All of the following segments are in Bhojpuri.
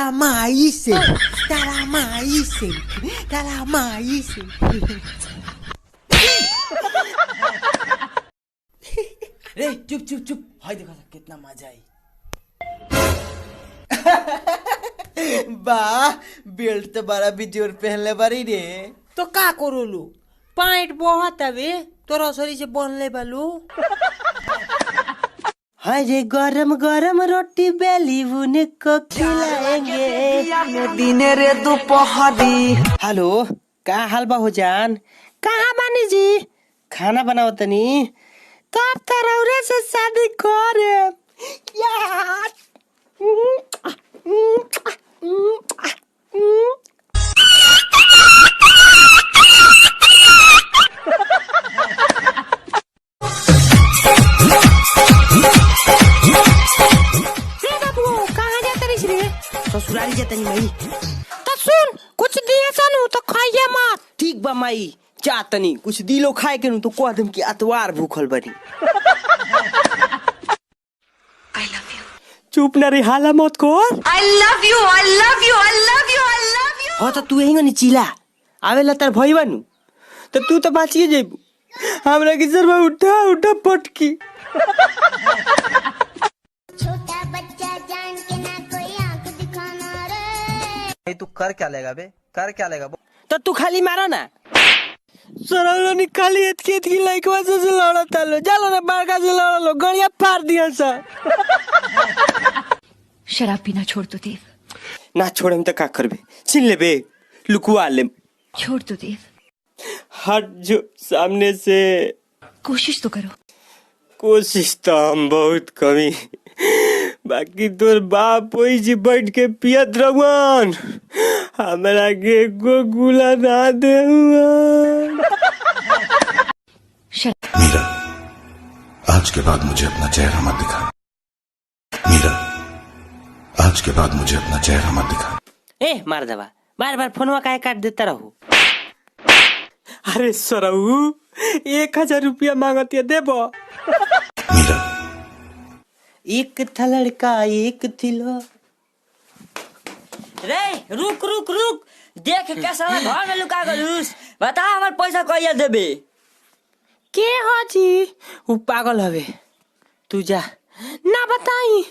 तारा माई से, तारा माई से, तारा माई से। रे चुप चुप चुप, हाय देखा कितना मजा आई। वाह बेल्ट तो बड़ा बिजोर पहनले बारी रे। तो का करोलू, पैंट बहुत अबे तोरा सरी से बनले बालू। हरे गरम गरम रोटी बेली उनको खिलाएंगे दिने रे दोपहरी। हेलो का हाल बा हो जान? कहाँ बानी जी? खाना बनाओ तनी। तब तरौरे से शादी करे यार। रे बाबू कहाँ जाता रहिस रे? ससुराली जातनी माई। तो सुन कुछ दिए सनु तो खाइए मत। ठीक बा माई जा तनी, कुछ दिलो खाए के नु तो कह दम कि अतवार भूखल बनी। I love you. चुप ना रे, हाला मत कर। I love you. I love you. I love you. I love you. हाँ तो तू यही नी चिल्ला आवेला तार भई बानू तो तू तो बाचिए जेबू, हमरा के सर उठा उठा पटकी। छोटा बच्चा जान के ना कोई आंख दिखाना रे। तू कर क्या लेगा बे, कर क्या लेगा? तो तू खाली मारो ना सरौलो खाली एतकी एतकी लइकवा से लड़ता लो, जालो ना बड़का से लड़लो गड़िया फाड़ दिया सा। शराब पीना छोड़ दो देव। ना छोड़म तो का करबे, छीन लेबे लुकुआ लेम। छोड़ दो देव। हट जो सामने से। कोशिश तो करो। कोशिश तो हम बहुत कमी, बाकी तोर बाप वही जी बैठ के पियत रहुआन, हमरा के एको गुला ना देहुआन। मीरा आज के बाद मुझे अपना चेहरा मत दिखा। मीरा आज के बाद मुझे अपना चेहरा मत दिखा। ए मार दवा, बार बार फोनवा काहे काट देता रहू? अरे सरऊ 1000 रुपया मांगतिया देबो। मीरा एक था लड़का एक थी लो। रे रुक रुक रुक, देख कैसा घर में लुका गलूस। बता हमार पैसा कहिया देबे? के हो जी? उ पागल हवे, तू जा ना बताई।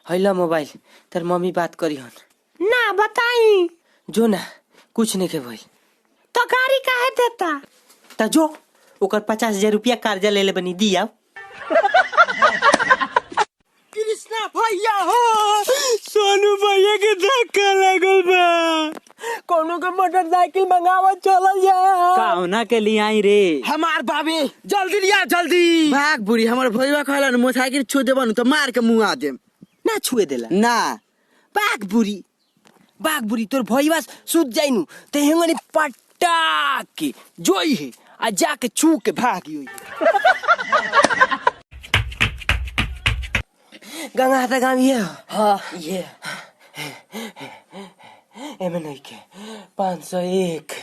हैला मोबाइल, तार मम्मी बात करी हन। ना बताई जो ना कुछ नहीं के भइल। तो गाड़ी काहे देता? त जो ओकर 50,000 रुपया कर्जा ले ले बनी दिया। कृष्णा भैया हो, सोनू भैया के धक्का लागल बा, कोनो के मोटरसाइकिल मंगावा चलल जा। काउना के लिए आई रे? हमार बाबे जल्दी लिया जल्दी। भाग बुढ़ी, हमार भईवा कहला न मोटरसाइकिल छू देबन तो मार के मुंह आ देम। ना छुए देला ना। बाघ बुरी, बाघ बुरी तोर भईवा सुत जाइनु ते हेंगनी पटाक के जोई है आ जाके छू के भागी होई। गंगा त गाँव ये हाँ ये एमे नहीं के 501।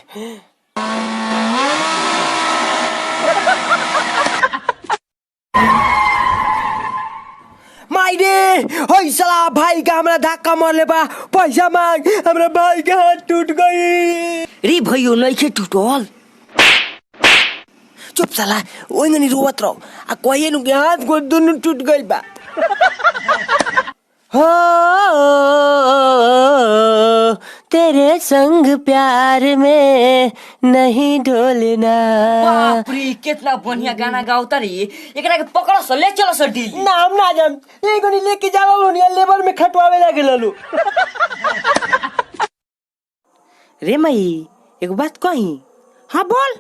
माई रे होई साला भाई का हमरा धक्का मारले बा, पैसा मांग, हमरा भाई के हाथ टूट गई। रे भैयो नइखे टूटल। चुप साला, ओइ नहीं रोवत रहो आ कहिए नु के हाथ गोड़ दोनों टूट गइल बा। हो तेरे संग प्यार में नहीं ढोलना। बाप रे कितना बढ़िया गाना गावता रे, एकरा के पकड़ से ले चलो से दिल्ली। नाम ना जान एगो नी लेके जाला लो नी लेबर में खटवावे लागे ललो। रे माई एक बात कही? हाँ बोल।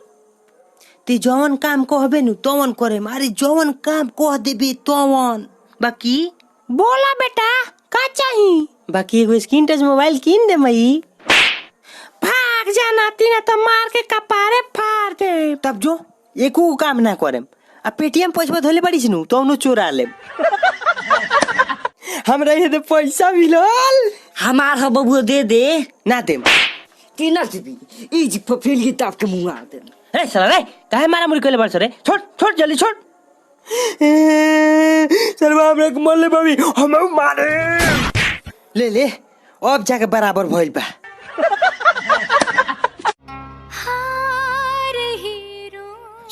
ती जवन काम कहबे नु तवन करे, अरे जवन काम कह देबे तवन। बाकी बोला बेटा का चाही? बाकी एगो स्क्रीन टच मोबाइल किन दे मई। भाग जा नाती ना तो मार के कपारे फाड़ दे। तब जो एको काम ना करेम आ पेटीएम पैसा धोले बड़ी नु तौनो चोरा लेम। हमरा ये तो पैसा मिलल। हमार ह बबुआ दे दे। ना देम। की ना देबी? ई जी फफेल के ताप के मुंह आ दे। रे साला रे काहे मारा मुरी कइले बाड़ रे? छोड़ छोड़ जल्दी छोड़। सरवा हमरा के मरले बाबी, हम मारे। ले ले अब जाके बराबर भइल बा।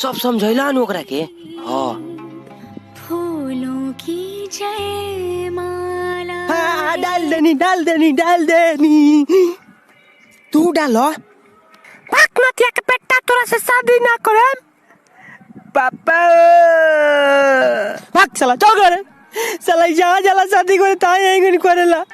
सब समझैला नु ओकरा के। हाँ फूलों की जयमाला। हाँ, डाल देनी डाल देनी डाल देनी। तू डालो। भाग नथिया के बेटा, तोरा से शादी ना करम। पापा भाग साला, चल करे साला, जहाँ जाला शादी करे ताहे आएंगे करेला।